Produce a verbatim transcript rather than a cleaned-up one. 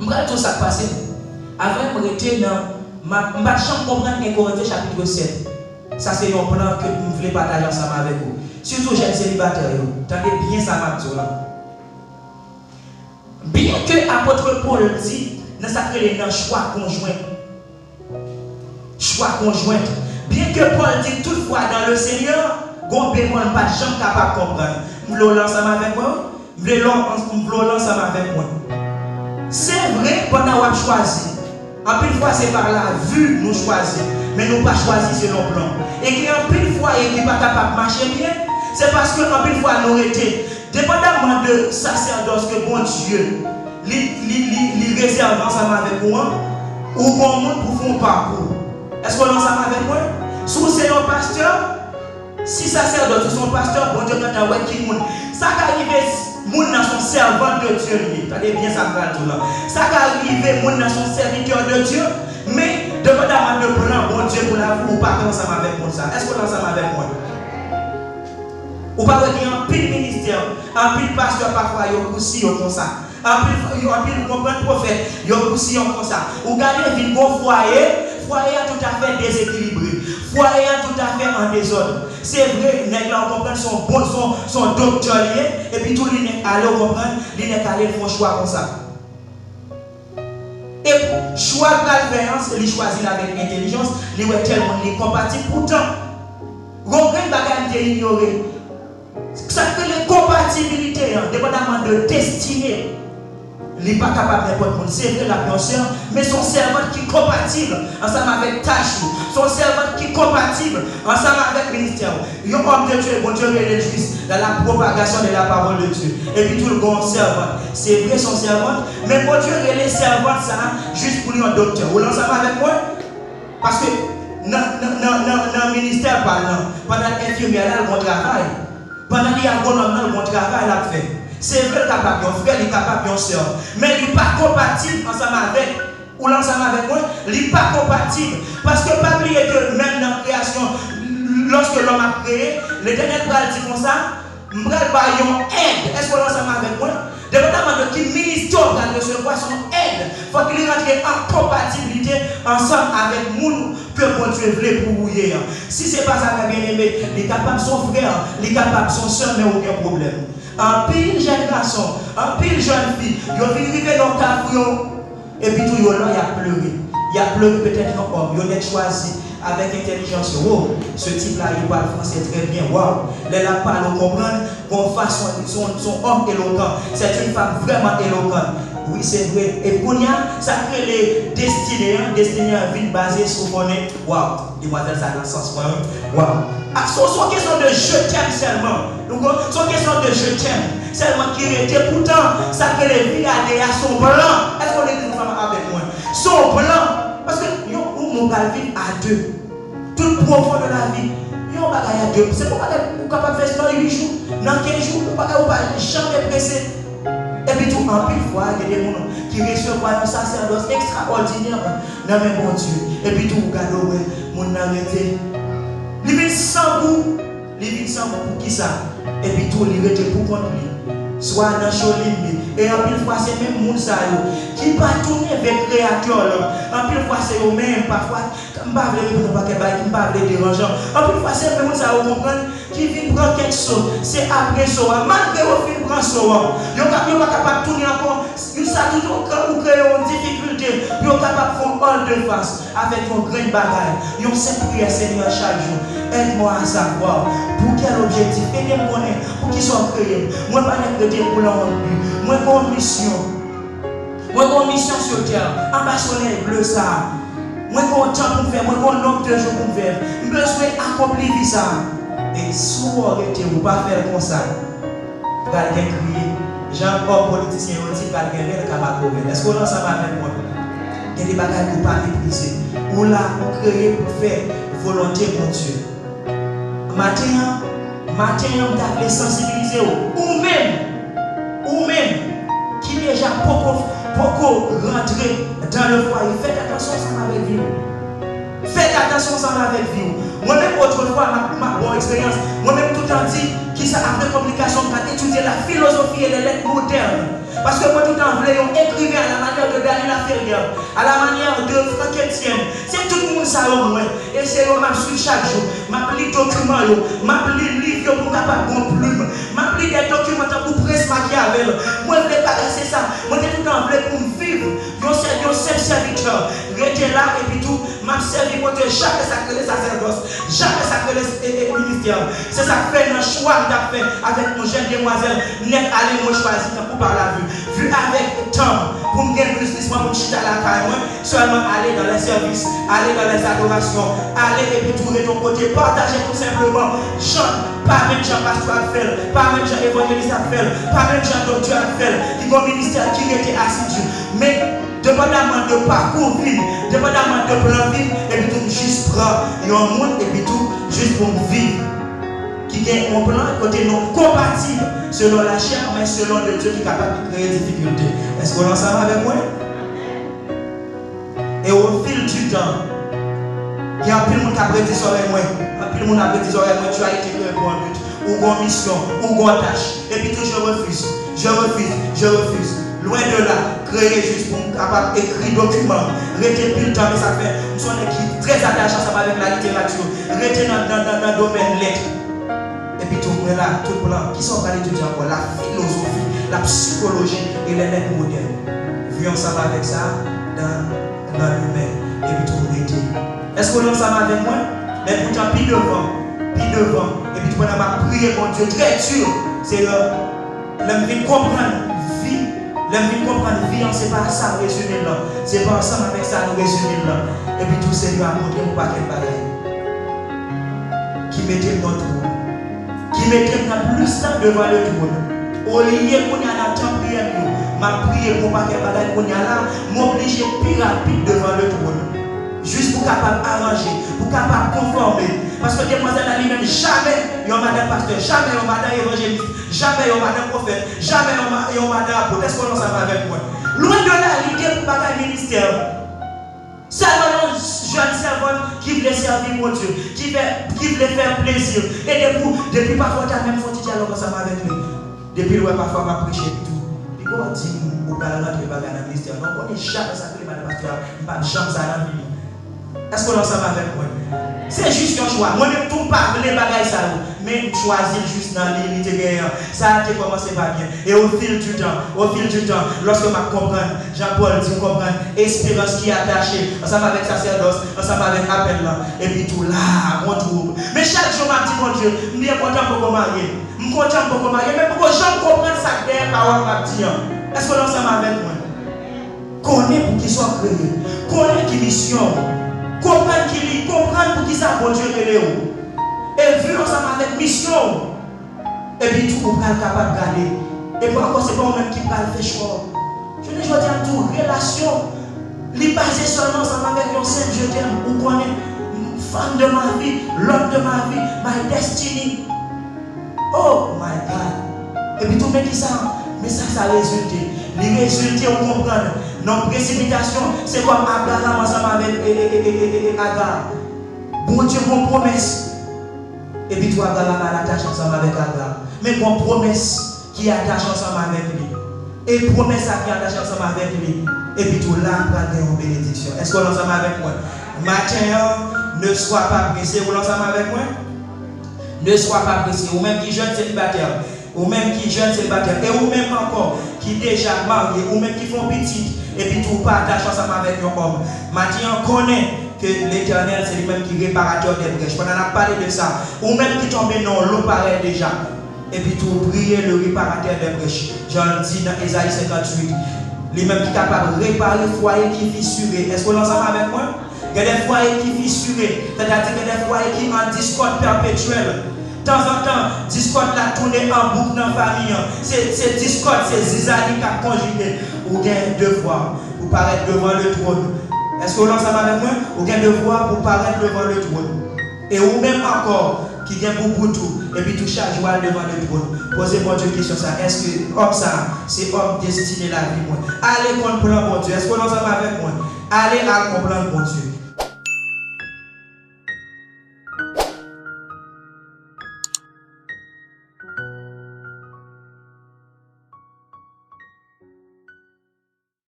Pral di w sa k pase m. Avan m rete nan, m ap, m pa t janm konprann en Korentyen chapit sèt. Sa se yon plan ke m vle pataje ansanm avèk ou. Sitou jèn selibatè yo, tande byen sa m ap di w la. Byen ke apot Pòl di nan sa k rele nan chwa konjwen, chwa konjwen, byen ke Pòl di toutfwa dans le Seigneur, gon bemòl m pa t janm kapab konprann. M vle w la ansanm avèk mwen, wi. M vle w la, m vle w la ansanm avèk mwen. Se vre, pandan w ap chwazi, anpil fwa se pa la vi nou chwazi, men nou pa chwazi selon plan. E gen anpil fwaye ki pa kapab mache byen, se paske anpil fwa nou rete, depandamman de sasèdòs ke Bondye li, li, li, li rezève ansanm avèk ou an, ou gon moun pou fè yon pa pou. Èske w la ansanm avèk mwen? Si w se yon pastè, si sasèdòs ou se yon pastè, Bondye gentan wè ki moun. Sa ka rive moun nan se yon sèvant de Dieu li ye. Tande byen sa m pral di w la. Sa ka rive moun nan se yon sèvitè de Dieu, men depandamman de plan Bondye pou lavi w, ou pa ka ansanm avèk moun sa. Èske w la ansanm avèk mwen? Ou pa wè gen anpil ministè, anpil pastè pafwa yo kousi yo konsa. Anpil, anpil ou konprann pwofèt, yo kousi yo konsa. Ou gade vin gon fwaye, fwaye a toutafè dezekilibre. Fwaye a toutafè an dezòd. Se vre, nèg la ou konprann se yon bon, se yon, se yon doktè li ye, epi tou li nèk ale, ou konprann, li nèk ale, l fè yon chwa konsa. E chwa l pral fè an, se li chwazi l avèk entèlijans, li wè tèl moun li konpatib. Poutan, gon grenn bagay m te inyore. Sa k rele konpatibilite an, depandamman de destine, li pa kapab nenpòt moun. Se vre, l ap yon sè, men se yon sèvant ki konpatib ansanm avèk tach ou. Se yon sèvant ki konpatib ansanm avèk ministè ou. Yon homme de Dieu, Bondye rele l jis dans la propagation de la parole de Dieu. Epi tou l gon sèvant. Se vre, se yon sèvant, men Bondye rele sèvant sa a jis pou l yon doktè. Ou la ansanm avèk mwen? Paske nan, nan, nan, nan, nan ministè pa l lan, pandan l enfimyè la, l gon travay. Pandan li agwonòm nan, l gon travay l ap fè. Se vre, l kapab yon frè, li kapab yon sè, men li pa konpatib ansanm avèk, ou la ansanm avèk mwen, li pa konpatib. Paske pa bliye ke menm nan kreyasyon, lòske lòm ap kreye, Letènèl pral di konsa, m pral ba yon èd. Èske w la ansanm avèk mwen? Depandamman de ki ministè w pral resevwa, se yon èd. Fòk li rantre an konpatiblite ansanm avèk moun ke Bondye vle pou ou ye an. Si se pa sa, frè byeneme, li kapab se yon frè, li kapab se yon sè, men ou gen pwoblèm. Anpil jèn gason, anpil jèn fi, yo vin rive nan kafou yo, epi tou yo la, y ap plere. Y ap plere petèt yon òm, yo nèk chwazi avèk entèlijans yo. Wo, ce type-là, il parle français très bien, waw. Lè l ap pale, ou konprann, gon fason, se yon, se yon òm elokan. C'est une femme vraiment éloquente. Wi, se vre. E kounye a, sa k rele destine an, destine an vin baze sou konnen, waw, demwazèl sa nan sans mwen, wi. Waw. A, se, se yon kesyon de je t'aime sèlman. Nou kon, se yon kesyon de je t'aime sèlman ki rete. Poutan, sa k rele vi a de a se yon plan. Èske w legliz ansanm avèk mwen? Se yon plan. Paske yon, yon moun pral viv a de. Tout pwofondè lavi, yon bagay a de, se pa yon bagay ou kapab fè nan uit jou, nan kenz jou, yon bagay ou pa janm prese. Epi tou, anpil fwa, gen de moun ki resevwa yon sasèdòs ekstraòdinè nan men Bondye. Epi tou, ou gade, ou wè, moun nan rete. Li vin san gou, li vin san gou poukisa? Epi tou, li rete pou kont li. Swa nan cho li ye. E anpil fwa, se menm moun sa yo ki pa tounen vè Kreyatè lan. Anpil fwa, se yo menm, pafwa, m pa vle reponn yon pakèt bagay, m pa vle deranje. Anpil fwa, se menm moun sa yo konprann ki vin pran kèk so. Se apre so a, malgre yo fin pran so a, yo ka, yo pa kapab tounen ankò. Yon sa tout yon kan ou kreye yon difikilte pou yo kapab fè yon òl de fas avèk yon grenn bagay, yon senp priyè, Senyè, chak jou, aide-moi à savoir pour quel objectif, ede m konnen poukisa w kreye m. Mwen pa nèk rete pou lan yon bi. Mwen gen yon misyon. Mwen gen yon misyon sou tè, anba solèy ble sa a. Mwen gen yon tan pou m fè, mwen gen yon nonb de jou pou m fè. M bezwen akonpli vi sa a. E si w rete, ou pa fè l konsa, pral gen kriye. Jan òm politisyen yo di, pral gen rèl k ap akore l. Èske w la ansanm avèk mwen? Gen de bagay ou pa meprize. Ou la, ou kreye pou fè volonte Bondye. Maten an, maten an, m ta vle sansibilize w. Ou menm, ou menm, ki deja poko, poko rantre dans le foyer, fèt atansyon ansanm avèk vi w. Fèt atansyon ansanm avèk vi w. Mwen menm, otrefwa, m ap, m ap ba w eksperyans. Mwen menm, toutan di, kisa apre konplikasyon, m pral etidye la philosophie et les lettres modernes. Paske mwen toutan vle yon ekriven à la manière de Dany sa yo mwen. E se yo m ap swiv chak jou. M ap li dokiman yo. M ap li liv yo pou m kapab gon plim. M ap li de dokiman tankou Prens Machiavel. Mwen vle bagay se sa. Mwen te toutan vle pou m viv yon sè-, yon senp sèvitè. Rete la epi tou, m ap sèvi Bondye, jamè sa k rele sasèdòs, jamè sa k rele, e, e, ministè. Se sa k fè nan chwa m t ap fè avèk yon jèn demwazèl nèt ale, mwen chwazi tankou pa lavi. Vu avec tan, pou m gen biznis mwen, pou m chita lakay mwen, sèlman aller dans les services, aller dans les adorations, aller epi tou ret yon kote, pataje tou senpleman. Chante, pa menm jan pastè ap fè l, pa menm jan evanjelis ap fè l, pa menm jan doktè ap fè l, ki gon ministè ki rete asidi. Men, depandaman de pakou vi m, depandaman de plan vi m, epi tou m jis pran yon moun, epi tou jis pou m viv. Ki gen yon plan kote nou konpatib selon lachè, men selon Bondye ki kapab kreye difikilte. Èske w ansanm avèk mwen? E au fil du temps, gen anpil moun k ap redi zòrèy mwen. Anpil moun ap redi zòrèy mwen, tu as été créé pour un but. Ou gon misyon, ou gon tach. Epi tou, je refuse, je refuse, je refuse. Lwen de la, kreye jis pou m kapab ekri dokiman. Rete pil tan, men sa fè, m se yon nèg ki trè atache ansanm avèk laliterati. Rete nan, nan, nan, nan domèn lèt. Epi tou, mwen la, tout plan, kisa w pral etidye ankò? La filozofi, la psikoloji e lè nèg modèn. Viv ansanm avèk sa, nan, nan limen, epi tou rete. Èske w ansanm avèk mwen? Men poutan, pi devan, pi devan, epi tou pandan m ap priye Bondye trè di, se lè, lè m vin konprann vi, lè m vin konprann vi an, se pa sa rezime l lan, se pa ansanm avèk sa nou rezime l lan. Epi tou, Senyè a montre m yon pakèt bagay ki mete m nan twou, ki mete m nan plis tan devan le twòn. Olye kounye a nan tan priyè m yo, m ap priye pou yon pakèt bagay kounye a la, m oblije pi rapid devan le twòn. Jis pou kapab aranje, pou kapab konfòme. Paske demwazèl la li menm jamè yon madan pastè, jamè yon madan evanjelis, jamè yon madan pwofèt, jamè yon ma-, yon madan apot. Èske w ansanm avèk mwen? Lwen de la, li gen pou bagay ministè. Sèlman yon jèn sèvant ki vle sèvi Bondye, ki vle, ki vle fè plezi. E depi, depi pafwa w ta menm fè yon ti dyalòg ansanm avèk li. Depi l wè pafwa m ap preche tou, li poko di m ou pral rantre bagay nan ministè. Non, konnen jamè sa k rele madan pastè a, m p ap janm sa nan vi m. Èske w ansanm avèk mwen? Se jis yon chwa. Mwen menm tou m pa vle bagay sa yo. Men m chwazi l jis nan li, li te genyen an. Sa a te kòmanse pa byen. E au fil du temps, au fil du temps, lòske m ap konprann, jan Pòl di m konprann, esperans ki atache ansanm avèk sasèdòs, ansanm avèk apèl lan, epi tou la, gon twoub. Men chak jou m ap di Bondye, m byen kontan m poko marye. M kontan m poko marye, men m poko janm konprann sa k dèyè pawòl m ap di an. Èske w ansanm avèk mwen? Konnen poukisa w kreye. Konnen ki misyon w. Konprann ki li, konprann poukisa Bondye rele w. E viv ansanm avèk misyon w. Epi tou, ou pral kapab gade. Epi ankò, se pa ou menm ki pral fè chwa w. Jounen jodi a, m di w, relasyon, li baze sèlman ansanm avèk yon senp je t'aime. Ou konnen, femme de ma vie, l'homme de ma vie, my destiny. Oh my God! Epi tou, men kisa mesaj sa rezilte? Li rezilte, ou konprann, nan presipitasyon, se kòm Abraram ansanm avèk, e, e, e, e, e, e, Aga. Bondye gon pwomès. Epi tou, Abraram al atache ansanm avèk Aga. Men gon pwomès ki atache ansanm avèk li. E pwomès sa ki atache ansanm avèk li, epi tou la pral gen yon benediksyon. Èske w ansanm avèk mwen? Maten an, ne sois pas pressé. Ou ansanm avèk mwen? Ne sois pas pressé. Ou menm ki jèn selibatè, ou menm ki jèn selibatè, e ou menm ankò ki deja marye, ou menm ki fè yon pitit, epi tou ou pa atache ansanm avèk yon òm. Maten an, konnen ke Letènèl se li menm ki reparatè de brèch. Pandan n ap pale de sa, ou menm ki tonbe nan yon lo parèy deja, epi tou, priye le réparateur des brèches. Jan l di nan Ezayi senkantuit, li menm ki kapab repare fwaye ki fisire. Èske w ansanm avèk mwen? Gen de fwaye ki fisire, sètadi gen de fwaye ki an diskòd pèpetyèl. Tanzantan, diskòd la tounen an bouk nan fanmi an. Se, se diskòd, se zizani k ap konjige. Ou gen devwa pou parèt devan le twòn. Èske w ansanm avèk mwen? Ou gen devwa pou parèt devan le twòn. E ou menm ankò ki gen boubout ou, epi tou chak jou al devan le twòn, poze Bondye kesyon sa, èske òm sa a se òm destine lavi mwen? Ale konn plan Bondye. Èske w ansanm avèk mwen? Ale al konn plan Bondye.